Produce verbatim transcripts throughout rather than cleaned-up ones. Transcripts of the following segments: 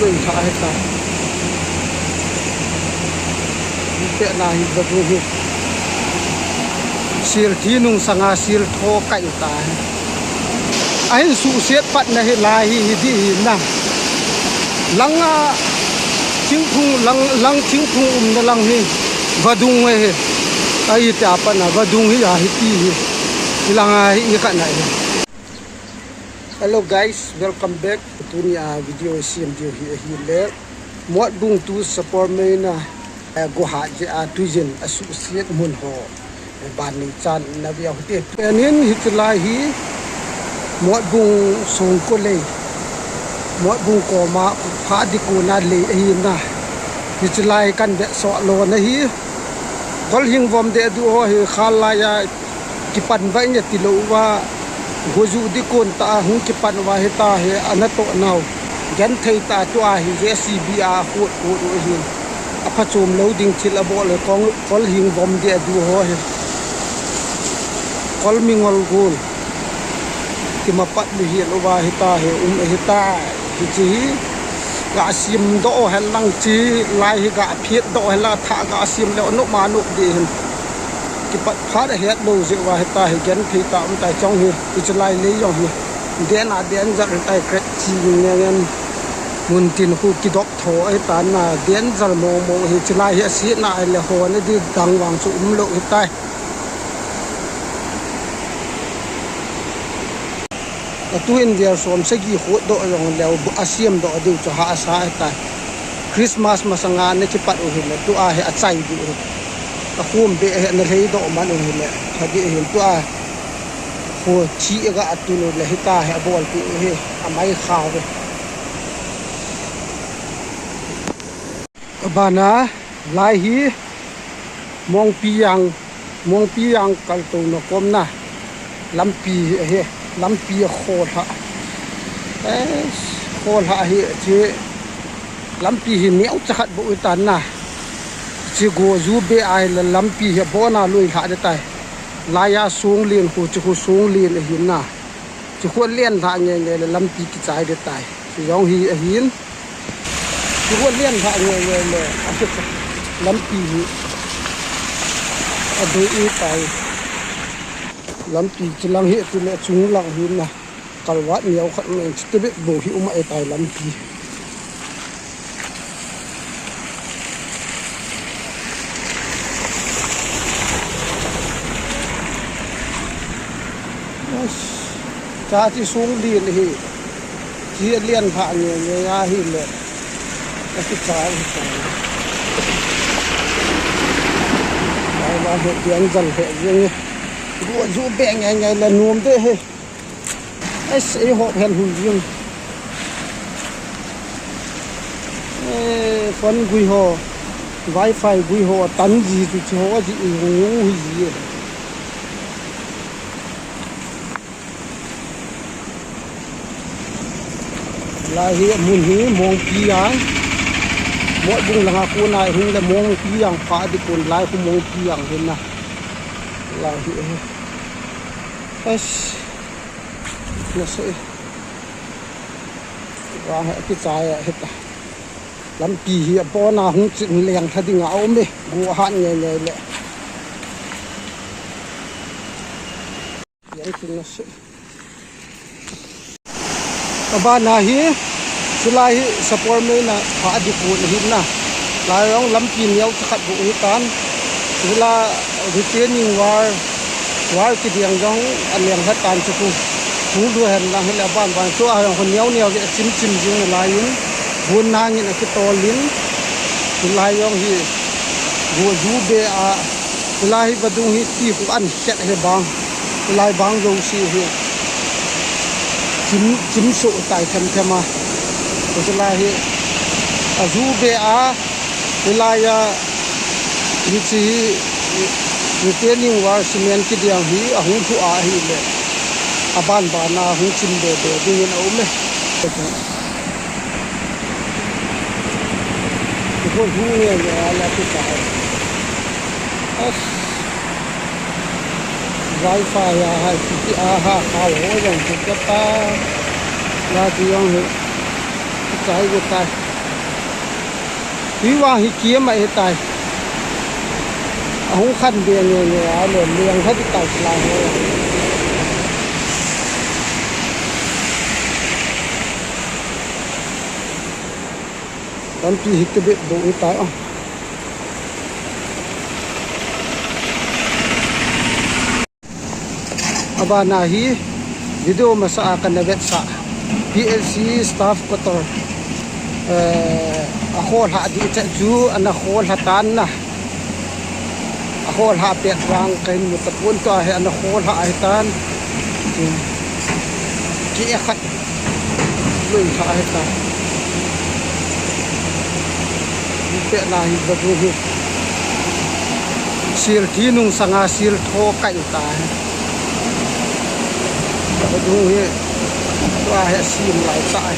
Tha hita. Te na hi vadung hi. Sil thi nung sanga sil tho kai ta hi. Ahin suhsiat patna hi lai hi, hi di hi na. Langa thingphung, lang, lang thingphung umna lang hi vadung hi. Ahi ta patna vadung hi ahi ti hi. Ilanga hi i kana hi. Hello guys, welcome back. Tuni a video sem diu hi ahile, Motbung to Sapormeina, eh, go hat jeh a tuijen asuhsiat mun ho, eh, ban nei chan na veu hite. Penin hiche lai hi Motbung songko lei, Motbung koma pha ding kona lei ahi na. Hiche lai kan vetsah lona hi Kolhing vom deh duh ho hi khal lai a kipan vai nia tilou va, go ju ding kon ta a hung kipan va hita hi ana toh nau. Genthei ta tua hi J C B a khut khut u hin. Aphachom lou ding thil abol le kong Kolhing vom deh duh ho hi. Kol mingol gol. Kima pat mi hi lou va hita hi um hita. Hiche hi ga sim doh hen lang chi lai hi ga phiat doh hen lang tha ga sim leu nop ma nop ding hin. Kipat phat ahet lou jeh va hita hi genthei ta um tai chong hi. Hiche lai lei jong hi. Den a den jat tai kret chi ngen ngen. Mun tin khu kidop tho ahi tan na den jal mo mo hiche lai hi ase na le ho na di dang vang chu um lou hitai. Atu in vel som sagi khut doh jong leu, bu-, a siam doh diu chu hahsa ahitai. Christmas masanga na kipat u hile, tua hi achai diu hi. Akhum be hi na lhei doh man u hile, pha diu hi tua. Khu thi ga atun u le hita hi abol diu hi, amai kha ve. Abana, lai hi, Mongpi Jang, Mongpi Jang kaltouna komna, lampi hi ahi, lampi akholha. Eh, kholha hi, chi, lampi hi neocha khat bou hitan na. Chi go ju be ahile lampi hi abona lui lha ding tai. Laiya song len khu, chi khu song len ahin na. Chi khu len lha nge nge le lampi kichai ding tai. Chi jong hi ahin. Chu lian lha nge nge le, a chu lampi hi adei tai. Lampi chu lang hi chu le chung lang hi na. Kalvat neo khat mai chu te bek bou hi um ahi tai lampi. Cha chi sung lian hi. Chi lian lha nge nge ahi le. Achu cha hi cha. Ai ba he pian jal he jeng. Go ju be nge nge le nom de he. Ai se ho hel hu jeng. Eh, phone gui ho. Wi-Fi gui ho tan ji chu chi ho ji i hu hu ji. Lai hi mun hi Mongpi Jang. Motbung langa kona hung le Mongpi Jang pha ding kon lai khu Mongpi Jang hin na. Lai hi. As. Na se. Wa ha kichai a hita. Lampi hi abona hung chin leng lha ding a um e. Go hat nge nge le. Yang chin na se. Abana hi, chulai hi Sapormeina pha ding kon ahin na. Lai jong lampi neocha khat bou hitan. Chula retaining wall, wall kidiang jong aleng lha tan chu khu. Hung du hen lang hile aban ban chu a jong khu neo neo ve chim chim jing lai in. Bun nangin akitol in. Chulai jong hi. Go ju be a. Chulai hi vadung hi ti khu an Chet he bang, lai bang jouse hi. Chim, chim so tai them them a. Chulai hi. Aju be a. Chulai a. Hiche hi. Retaining wall cement kidiang hi. Ahung thu ahi le. Aban ban a hung chim be be ding in a um e. Go hu nge nge a la tu ta. As. Wi-Fi a hai, ti a ha, ha, ho jong chu ka ta. La ti jong hi. Chai go tai. Tui vang hi kiam ahitai. Ahung khan be nge nge a, leng leng kha ti tai lai ho. Lampi hi tebep bou ahitai a. Abana hi video masa a kana vetsah P L C staff quarter, eh, akholhah ding chet chu ana kholhah tan na. Akholhah pet vang kahin mu tapon, tua hi ana kholhah ahitan. Keh khat. Loi tha ahitai. Pet na hi vadung hi. Sil thi nung sanga sil tho kai ta hi. Vadung hi. Tua hi sim lai ta hi.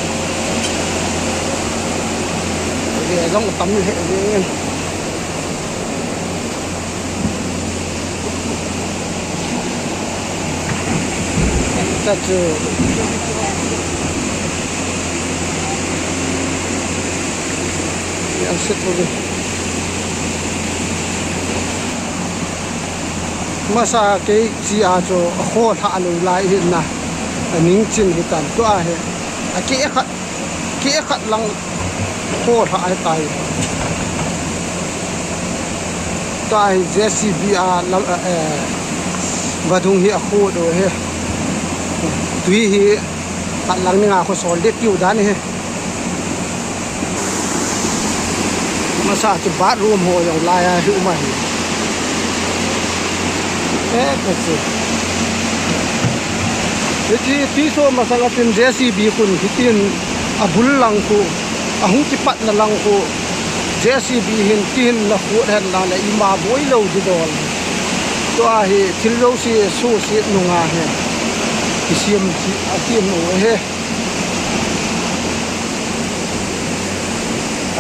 Ve jong tam le ve. Cha chu. Yang se tu. Masa kei chi a chu akholhah lou lai hin na. Aning chin hitan tua hi. Akeh khat. Keh khat lang kholhah ahitai. Tua hi J C B a lam, eh, vadung hi akhodoh hi. Tui hi khat lang ni nga kho sol de tiu dan hi. Masa chu bathroom ho jong lai a hi um ahi. Eh, ka chu. Hiche, ti so masang a tin J C B khun hitin abul lang khu, ahung kipatna lang khu, J C B hin tin na khu hen la le ima boi lou di dol. Tua hi thil jouse suhset nunga hi. Kisem, asem u hi.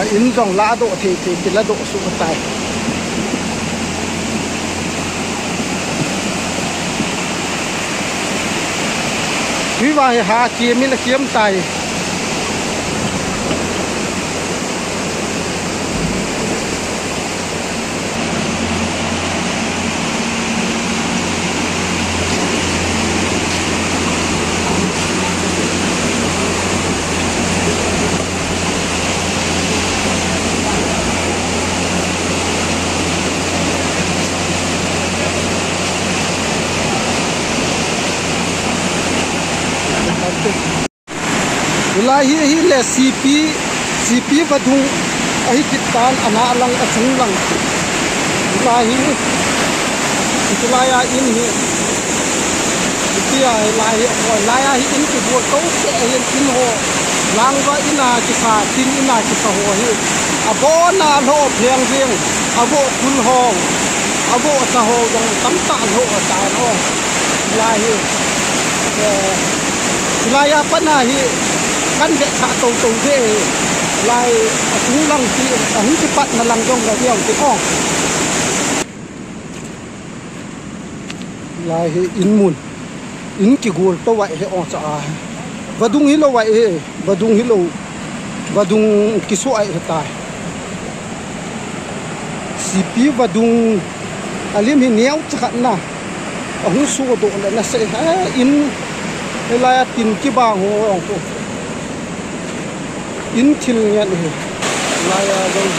A in jong ladoh thei thei, kiladoh suh tai. Tui vang hi ha kiam in akiam tai. Hilai hi, hile C P, C P vadung ahi kit tan, ana lang, achung lang. Hilai hi, hilai a in hi. Hitia hilai hi, hilai a hi in kibol tou seh hin in ho. Langva in a kisa, tin in a kisa ho hi. Abon a lho pheng jeng, avoh khun ho, avoh sa ho jong tamtah lho atan o. Hilai hi. Eh, hilai a pat na hi kan vetsah tou tou ve. Lai achung lang ti, ahung kipatna lang jong ga ve u te o. Lai hi in mun. In kigol tou vai hi o cha a. Vadung hilou vai hi. Vadung hilou. Vadung kisu ai hitai. C P vadung alim hi neo cha khat na. Ahung sudoh le na se ha in, hilai a tin kibang ho jong chu. In thil ngen hi. Lai a jong.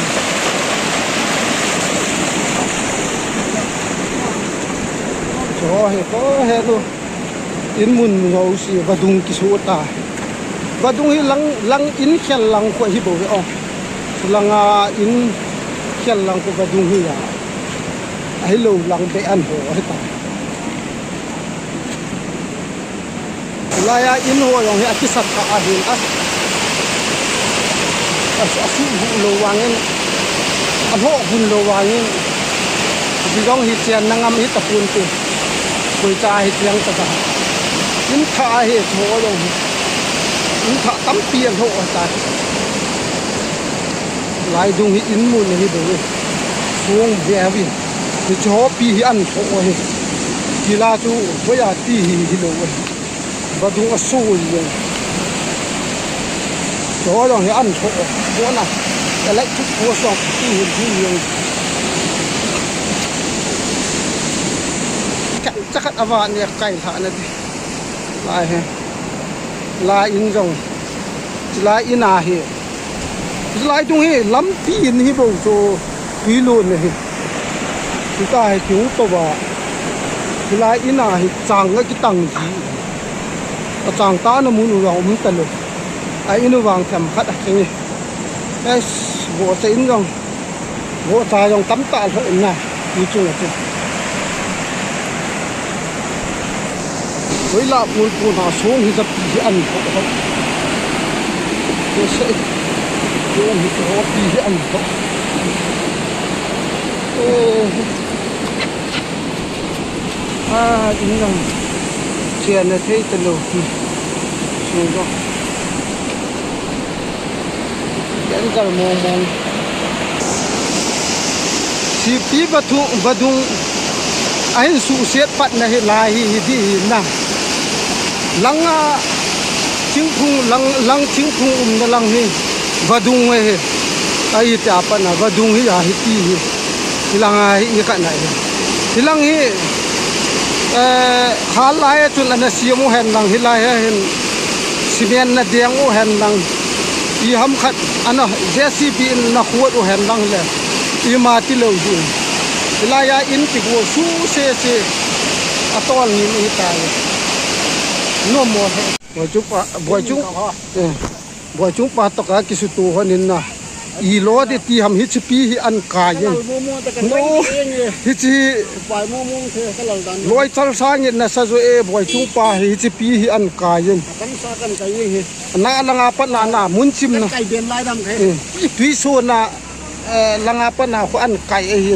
Cho hi ko he lu. In mun jouse vadung kisu ta. Vadung hi lang, lang in khel lang khu hi bou ve o. Langa in khel lang khu vadung hi a. Ahilou lang be an ho hi ta. Lai a in ho jong hi akisat kha ahin a. A, asuh lou vangin, alhoh hun lou vangin. Hijong hi chen na ngam hi tapon te. Koi cha hi chiang ta ta. In thah ahi chu ho jong hi. In thah tampi alhoh ta. Lai dung hi in mun hi bou. Sung ve vin. Hiche hopi hi an lhoh hi. Kila chu hoiya ti hi hilou hi. Vadung asui jeng. Chu jong hi an lhoh. Bona. Electric post jong kiti hin hi jong. Cha, chakhat ava ne kai lha na ti. Lai he. Lai in jong. Lai in ahi. Lai tung hi lampi in hi bou chu tui lon na hi. Tuta hi kiu to ba. Lai in ahi chang a kitang ji. A chang ta na mun u jong um ta lo. A in u vang them khat a keng hi. Es, bo cha in jong. Bo cha jong tam ta lho in na. Ni chung a chu. Hoila pul pul na song hi japi hi an ho ho. Ko se. Song hi japi hi an ho. Eh. Ah, in jong. Chia na thei ta lo hi. Song jong. Yan jal mong mong. Sipi batu, badung. Ahin suhset pat na hi lai hi, hi di hi na. Langa thingphung, lang, lang thingphung umna lang hi. Vadung hi. Ahi ta pat na, vadung hi ahi ti hi. Hi langa hi, hi ka na hi. Hi lang hi, eh, hal lai chun ana siam u hen lang hi lai hi hin. Cement na deng u hen lang. I ham khat, ana, J C B in na khuat u hen lang le. I ma ti lo hi. Hi lai a in ti ko su se se. A tol ni ni ta hi. No mo he. Boi chung pa, boi chung. Eh. Boi chung pa to ka kisutu hon in na. I lo di ti ham hichi pi hi an kai in. No. Hichi. Loi chal sang in na sa jo e boi chung pa hi hichi pi hi an kai in. Na langa pat na na mun chim na. Eh. Tui so na. Eh, langa pat na khu an kai ahi.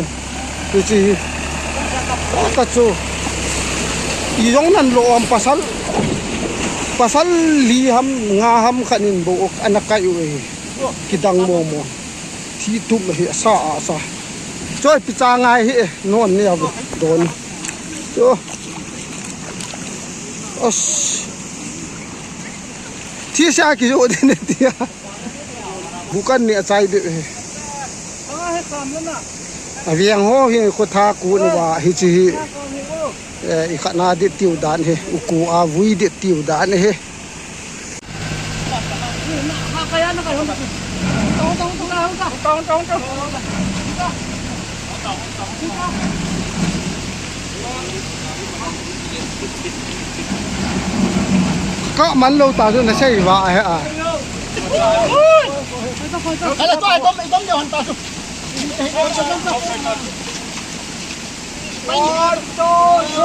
Hichi hi. Ka chu. I jong nan lo om pasal. Pasal li ham nga ham khat in bou ana kai u ahi. Kidang mo mo. Thi tum hi sa a sa. Choi pi cha ngai hi non ni a don. Cho. Os. Thi sa ki jo din ti a. Bukan ni a chai de he. A viang ho hi khu tha ku nu ba hichi hi. Eh, i khat na de tiu dan he. U ku a vui de tiu dan he. Ka man lo ta chu na sei va he a.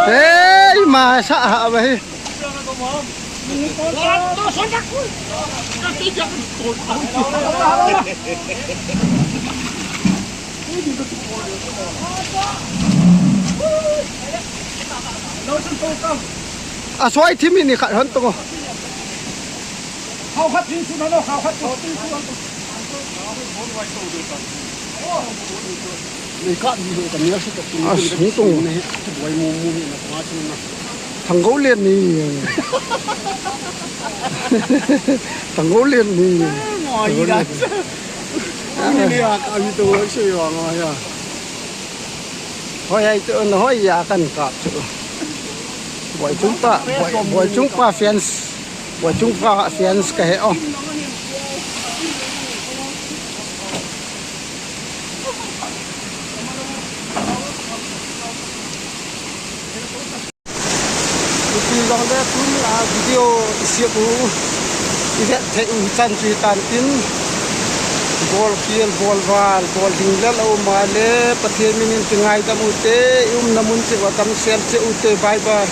Ei, ma sa ha ba hi. A soi thim ni khat hon to. Khao khat thim su na lo, khao khat thim su. Ni ka ni lo ka ni si ka tu. A sung tung. Ni tu boi mu mu ni na pa chu na. Thang go lian ni. Thang go lian ni. Mo yi da. Ni ni a ka ni to se yo ngo ya. Hoi ai tu na hoi ya kan ka chu. Boi chung pa, boi, boi chung pa fans. Boi chung pa fans ka he o. Ipi jong le tuni a video i siam u, i vet thei u chan chu hi tan tin. Bol khel, bol val, bol ding le lo ma le, Pathen min in ti ngaidam u te, i umna mun cheh uva damsel cheh u te, bye bye.